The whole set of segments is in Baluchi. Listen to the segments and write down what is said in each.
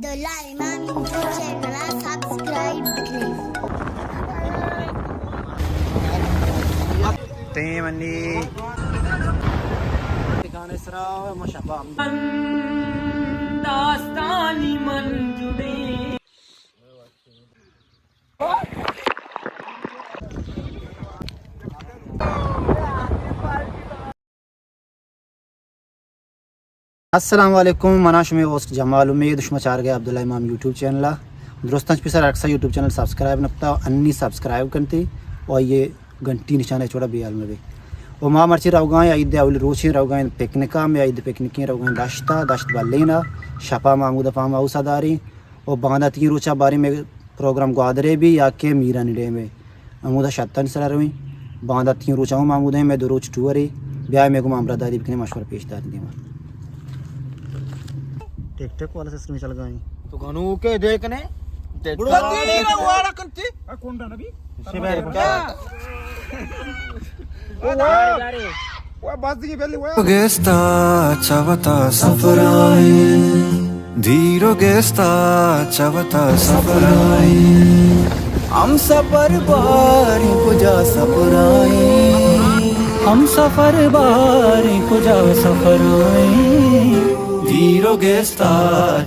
عبداللہ امام یوٹیوب چینل ءَ سبسکرائب بکنیں۔ ٹیم انی۔ ٹکانے سرا ما شپا ہم۔ داستانی من جڑیں۔ السلام علیکم، منا شمے ہوسٹ جمال امید، شما چارگے عبداللہ امام یوٹیوب چینل ءَ۔ درستاں چہ پیسر ہرکسا یوٹیوب چینل سبسکرائب نکتا، انی سبسکرائب کنتے و آئی گھنٹی نشان ءَ چوڑا بے حال مبے۔ و ما مرچی روگائیں عید اولی روچیں، روگائیں پکنک ءَ، مئے عید پکنکیں، روگائیں دشت ءَ، دشت بلین ءَ، شپا ما ہمودا فارم ہاؤس ءَ داریں۔ و بانداتگیں روچا باریں مئے پروگرام گوادرے بی یا کہ میرانی ڈیم ءَ، ہمودا شتانی سرا رویں۔ بانداتگیں روچا ہم ہمودا ایں، مئے دو روچ ٹورے۔ بیا مئے گوما ہمراہ داری بکنیں، مشورہ پیش داریں دیما۔ ٹک ٹک والا سسٹم چل گئیں۔ تو گنوکے دے کنے؟ ٹک ٹک۔ گڑا گیری نا وارا کنتی۔ آ، کونڈا نبی؟ شبیر۔ کیا؟ گیستا چہ وتا سفرائیں، دیر و گیستا چہ وتا سفرائیں۔ ہم سفر باریں کجا سفرائیں، ہم سفر باریں کجا سفرائیں۔ دیر و گیستا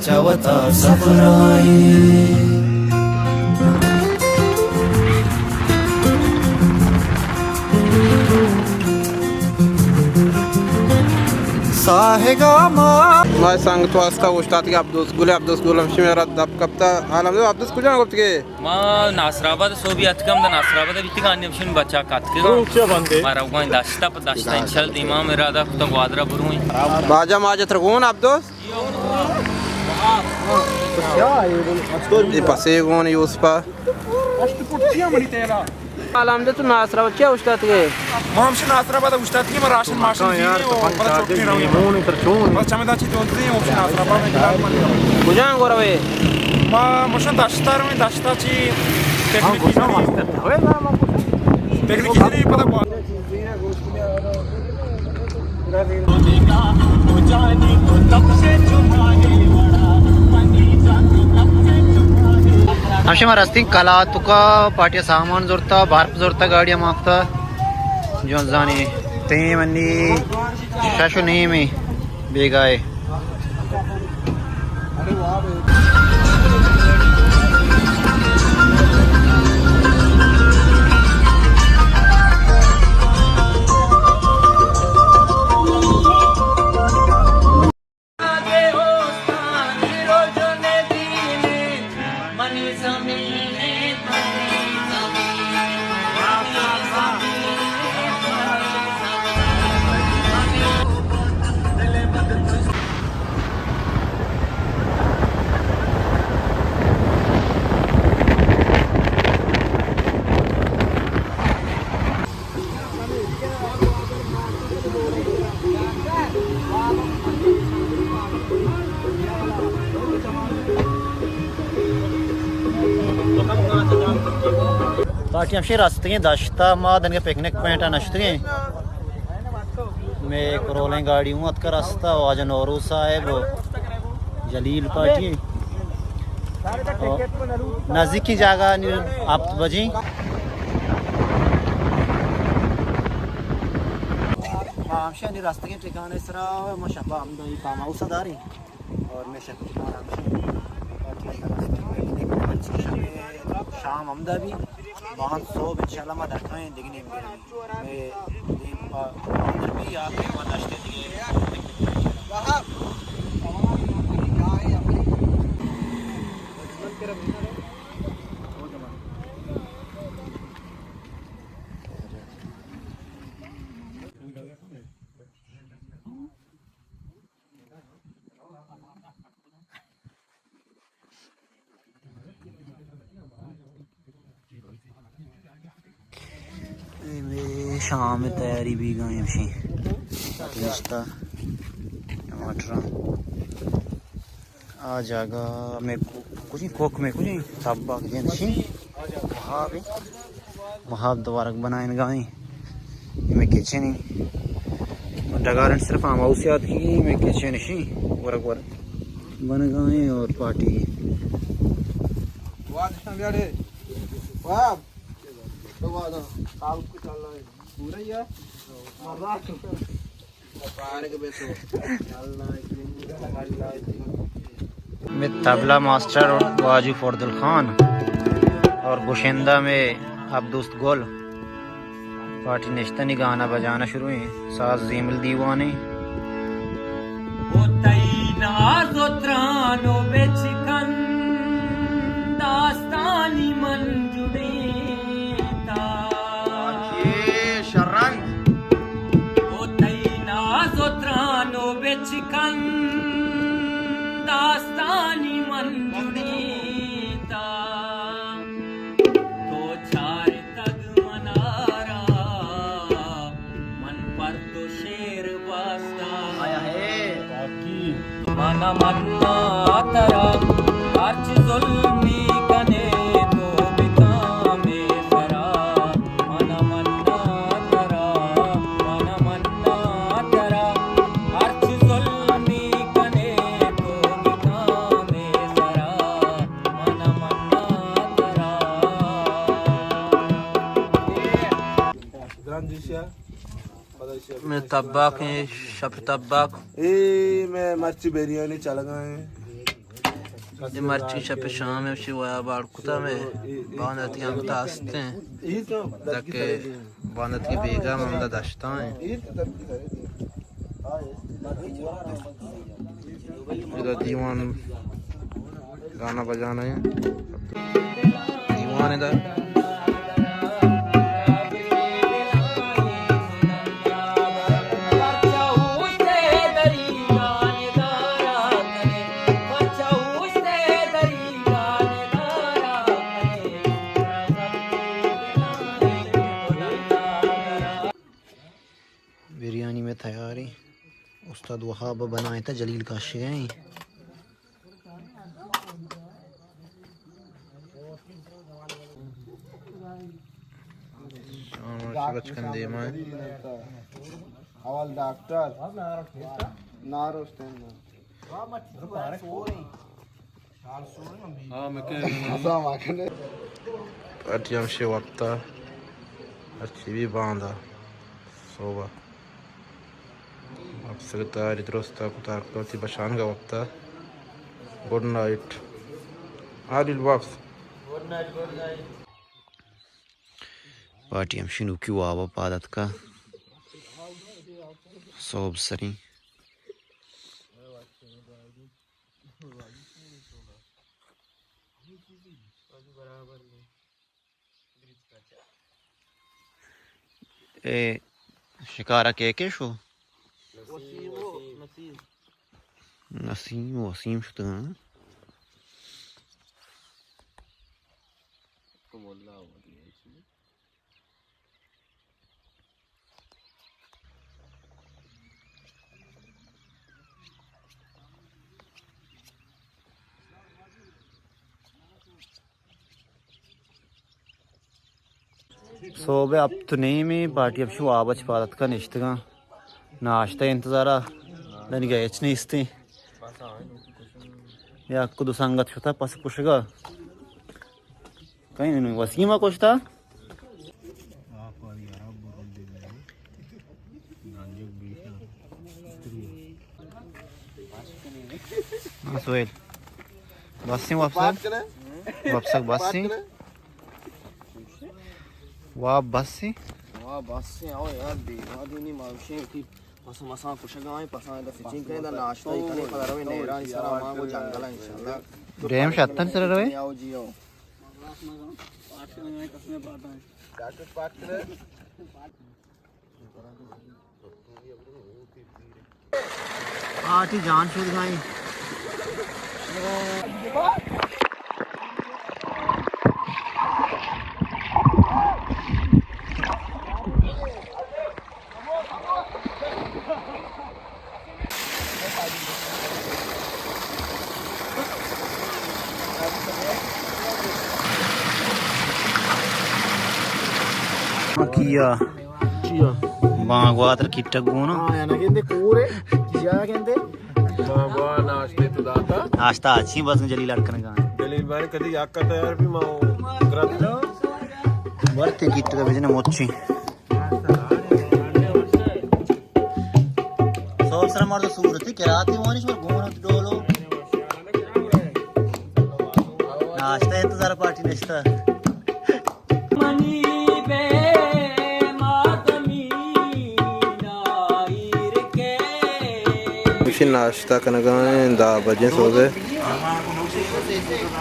چہ وتا سفرائیں۔ ساہگا ما۔ ما سنگت واسطہ اوشتاتگیں عبدوس گل، عبدوس گل ہمشی میرا دپ کپتا۔ حال ہم عبدوس کجا گپت کہ؟ ما ناصر آباد صوبی اتکم، دا ناصر آباد بیتگانی ہمشن بچا کاتکگا۔ ما روگائیں دشتا، پہ دشتا انشاءاللہ دیما ہم ارادہ کتا گوادرا برویں۔ باجا ماجا ترگون عبدوس؟ اے پسے گون یوسفا۔ الحمد تو ناصر آباد چیا اوشتاتگے؟ ما ہمشہ ناصر آباد اوشتاتگیں، ما راشن ماشن زیریں و پدا چوٹی رویں۔ بس چمدا چی تو زیریں و ناصر آباد میں کلار من۔ کجا گو روے؟ ما مشن دشتا رویں، دشتا چی پکنک کی زیریں۔ پکنک کی زیریں پدا۔ ہمشہ ما رستیں کلاتکا، پارٹی سامان زرتا، برف زرتا، گاڑی ہم آفتا۔ جون زانی ٹیم انی شش و نیمی بیگاہ۔ پارٹی ہمشی رستگیں دشتا، ما دنگے پکنک پوائنٹ ءَ نشتگیں۔ مئے کرولیں گاڑی ہوں اتکا رستا، واجہ نوروز صاحب و جلیل پارٹی۔ نزیکی جاگہ نی ہپت بجیں۔ ما ہمشہ نی رستگیں ٹھکانے سرا، ما شپا ہمدا فارم ہاؤس داریں۔ اور میں شپ ٹھکانا ہمشہ پارٹی اندر رستگیں، شام ہمدا بھی، باہر صبح انشاءاللہ ما درکائیں دگہ نیم گرمی۔ مئے دیم پہ گوادر بی یا کہ ما دشت دگہ۔ اے مئے شام ءِ تیاری بیگا ایں، ہمشی نشتہ ٹماٹراں۔ آ جاگہ مئے کو-، کجیں کوک مئے کجیں تباک جند شی وہاب ایں۔ وہاب دوارگ بنائینگا ایں۔ اے مئے کچن ایں۔ ڈگارن صرف ہم ہاؤس یاد کی، اے مئے کچن شی ورگ ورگ۔ بنگائیں اور پارٹی۔ واد شامیارے۔ واد۔ تو واد۔ کاؤ کو چل رہا ہے۔ پورا ہی ہے۔ مزاق۔ میں طبلہ ماسٹر واجو فردل خان اور گشندہ میں عبدوست گل۔ پارٹی نشتنی، گانا بجانا شروع ہیں، ساز زیمل دیوانے۔ او تئی ناز و تران و بچکن داستانی من جڑیتا۔ اے شرنگ۔ او تئی ناز و تران و بچکن داستانی من جڑیتا۔ تو چارتگ منارا، من پر تو شیر باستا۔ من منا ترا، ہرچ ظلمی کنے تو بکاں مے سرا۔ من منا ترا، من منا ترا، ہرچ ظلمی کنے تو بکاں مے سرا۔ من منا ترا۔ میں تباک ہیں، شپ تباک۔ اے میں مرچی بریانی چلگا ہیں۔ یہ مرچی شپ شام ہے، شی ویا باڑ کتا میں باندتی ہم تاستیں۔ تاکہ باندتی بیگا ہم دا دشتا ہیں۔ ادا دیوان گانا بجانا ہے۔ دیوان ادا۔ بریانی میں تیاری۔ استاد وہاب بنائے تھا، جلیل کاشگیں۔ شام بچکن دیما۔ اول ڈاکٹر ناروشتن۔ پارٹی ہمشی وپتا، ہرچی بھی باندا صوبہ۔ واپس تیاری درستا کتار کتوتی بشانگا وپتا۔ Good night. عادل واپس۔ پارٹی ہمشی نوکی وابا پادت کا۔ صوب سری۔ اے شکارا کے کے شو؟ وسیم و نسیم۔ نسیم و وسیم شتگاں۔ صوب ء ہپت نیمے، پارٹی ہمشی واب ء چہ پاد اتکا نشتگاں۔ ناشتہ ء انتظارا دنیگا ہچ نیستیں۔ یک دو سنگت شتا پس کشگا۔ کئے نوں وسیم ء کشتا؟ ہاں، سہیل۔ بسیں وپسگ؟ وپسگ بسیں؟ وا بسیں؟ وا بسیں، او یار، بیوادی نی ماشین کی پس مساں کشگا ایں، پساں دا سچین کنے، دا ناشتہ ای کنے، پدا روے نیرانی سرا، ما گو جنگل انشاءاللہ۔ ڈیم شتن سر روے؟ آؤ جی، آؤ۔ پارٹی جان شود گائیں۔ کیا؟ چیا؟ بانگواتر کٹک گونا۔ ہاں، یا نہ گندے کورے، چیا گندے؟ ما گوا ناشتے تو داتا۔ ناشتہ اچھی بس جلیل اڑ کنگا۔ جلیل بھائی کدی یک کا تیار بھی ما گرد۔ ورتی کیٹ کا بجنے موچی۔ سول سر مرد صورتی کراتی وانش پر گون ڈولو۔ ناشتہ انتظار پارٹی نشتہ۔ منی بے ماتمی نائر کے۔ گوشی ناشتہ کنگا ایں، دہ بجیں سوبے۔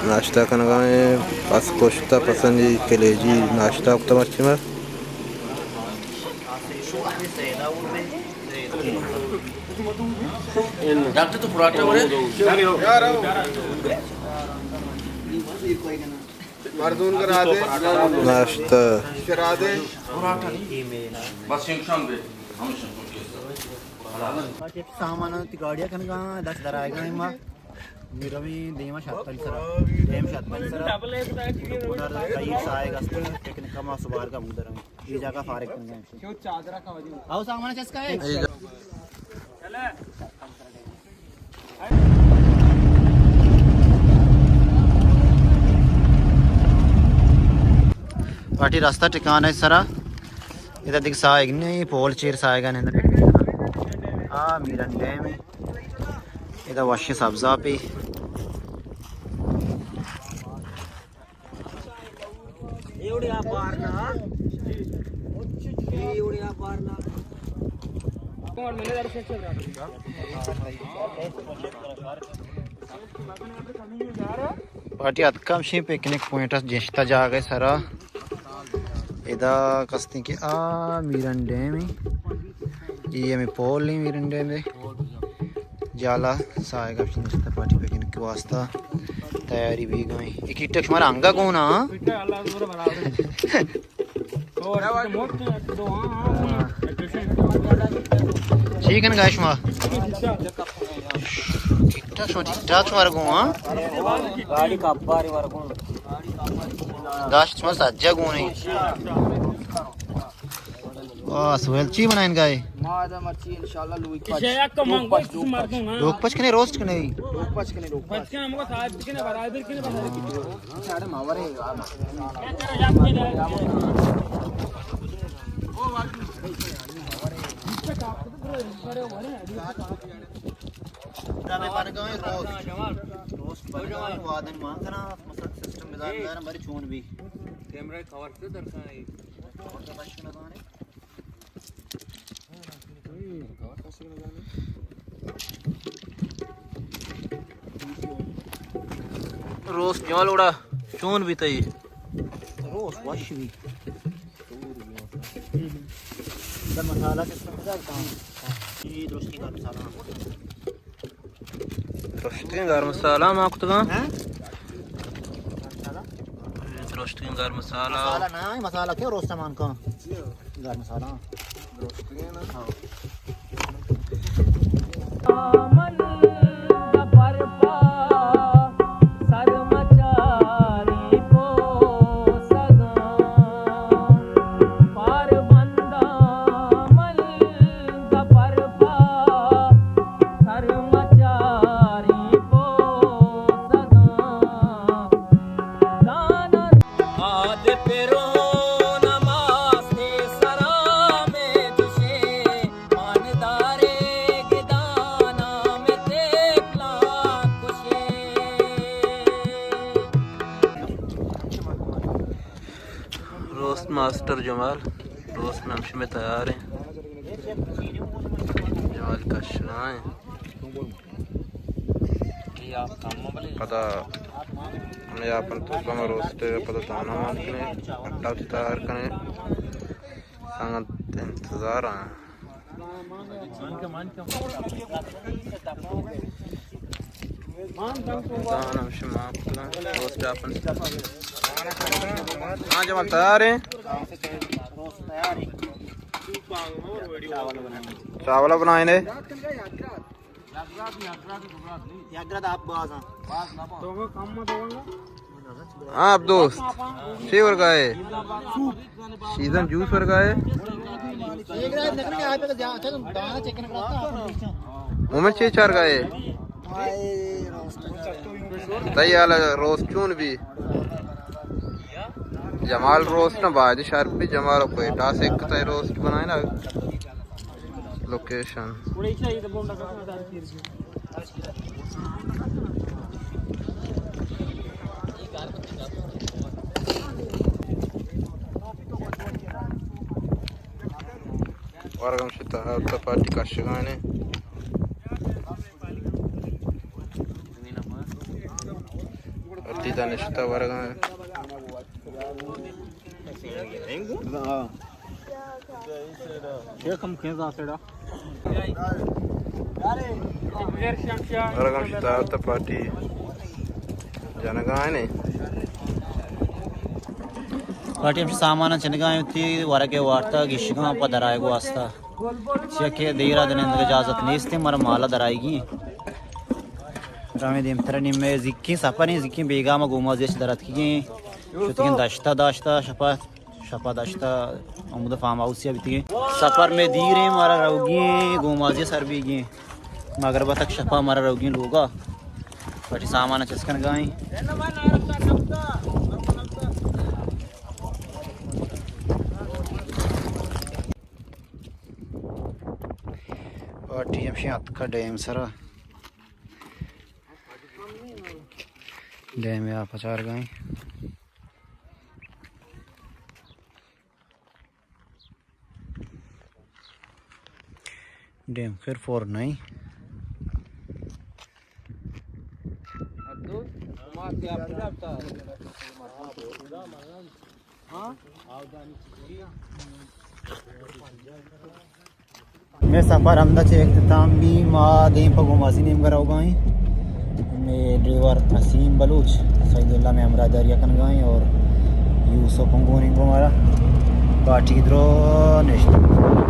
ناشتہ کنگا ایں، پس کشتہ، پسنی کلیجی ناشتہ کتہ مرچی ما۔ ڈاکٹر تو پراٹھا ورے۔ مردون کرا دے۔ ناشتہ۔ کرا دے۔ بس انسان دے۔ ہم سامان تی گاڑیاں کنگا، دس در آئے گا ما۔ می روی دیما شاپن سرا۔ دیم شاپن سرا۔ ادھر کئی سائے گستے، پکنک ما سوار کا ادھر ہم۔ یہ جگہ فارغ کنگا۔ او سامان چس کا ہے؟ پارٹی راستہ ٹکانے سرا۔ ادا دیکھ سائیگ نہیں، پول چیر سائیگا نہیں۔ آ میرن ڈیم ہے۔ ادا وشیں سبزا پی۔ پارٹی اتکم شی پکنک پوائنٹ است، جشتا جاگہ سرا۔ ادا کستیں کہ آ میرن ڈیم ہے۔ یہ ہمیں پول نہیں میرن ڈیم ہے۔ جالا سائے گپ چنچتا پارٹی پکنک کے واسطہ تیاری بھی گئیں۔ یہ کیٹا شمارا انگا گونا، ہاں؟ ٹھیک ہے نا گائے شما؟ ٹھیک ٹھاک شما، ٹھیک ٹھاک شما رگو، ہاں؟ گاڑی کا باری ورگو۔ داشت شما سجا گو نہیں۔ واہ، سہیل چی بنائیں گائے؟ ما ادا مرچی انشاءاللہ لوگ پچ، لوگ پچ، لوگ پچ۔ لوگ پچ کنے، روسٹ کنے؟ لوگ پچ کنے، لوگ پچ۔ پچ کنے، ہم کو صاحب کنے، برابر کنے، برابر کنے۔ اچھا، اڑے ماورے، آ، ما۔ دا میں بارگاہ روسٹ۔ روسٹ بارگاہ وادن مان کنا، مثلا سسٹم بزان دارم بری چون بھی۔ کیمرہ کور سے درکاں۔ روسٹ جمال اڑا چون بھی تئی؟ روسٹ وش بھی۔ دا مسالہ سسٹم بزان کام۔ یہ درستی کا مسالہ۔ درشتگیں گرم مسالہ ما کتگاں۔ ہاں؟ درشتگیں گرم مسالہ۔ مسالہ نہ، مسالہ کیا روسٹ مان کا؟ گرم مسالہ۔ درشتگیں نا؟ ہاں۔ روسٹ ماسٹر جمال، روسٹ ہمشی میں تیار ہیں۔ جمال کشنا ہے۔ پدا ہمیں آپ توکا ما روسٹ پدا دانا مان کنے، اٹا تیار کنے۔ سنگت انتظار ہیں۔ دان ہم شما کتگاں، روسٹ اپن۔ ہاں جمال تیار ہیں؟ چاول بنائیں نے۔ یک گرد آپ باز ہاں۔ ہاں، آپ دوست۔ چی ورگا ہے؟ سیزن جوس ورگا ہے۔ ایک گرد نکلے آپ کا زیادہ اچھا، دانا چکن کرتا ہے۔ مومن چے چارگا ئے؟ تئی حال روسٹ چون بی؟ جمال روسٹ نہ باید شر بی، جمال کوئٹہ سے ایک تئی روسٹ بنائے نا۔ لوکیشن۔ ورگم شتا، تا پارٹی کشگانے۔ ارتی تا نشتا ورگانے۔ شیخ ہم کھینزا سیڑا۔ ورگم شتا، تا پارٹی جنگانے۔ پارٹی ہم سامان چنگا ہوتی، ورگے وارتا، گشگاں پا درائے گو آستا۔ چیا کہ دیرا دنندگ اجازت نیست، مارا مالا درائیگی۔ رامے دیمتر نیمے زیکیں سفریں، زیکیں بیگا ما گومازی اچ دراتکگیں۔ شتگیں دشتا داشتا شپا، شپا دشتا ہمودا فارم ہاؤس یا بیتگیں۔ سفر میں دیریں، مارا روگی گومازی سر بیگی۔ مغربا تک شپا مارا روگی لوگا۔ پٹی سامان چسکن گائیں۔ پارٹی ہمشی اتکا ڈیم سرا۔ ڈیم یا پچار گائیں۔ ڈیم خیر فور نہیں۔ میں سفر ہمدا چہ اختتام بی، ما دیم پہ گومازی نیمگا روگا ایں۔ میں ڈرائیور نسیم بلوچ، سعید اللہ میں ہمراہ داریا کنگا ایں اور یوسف ہم گون انگو مارا۔ پارٹی درو نشت۔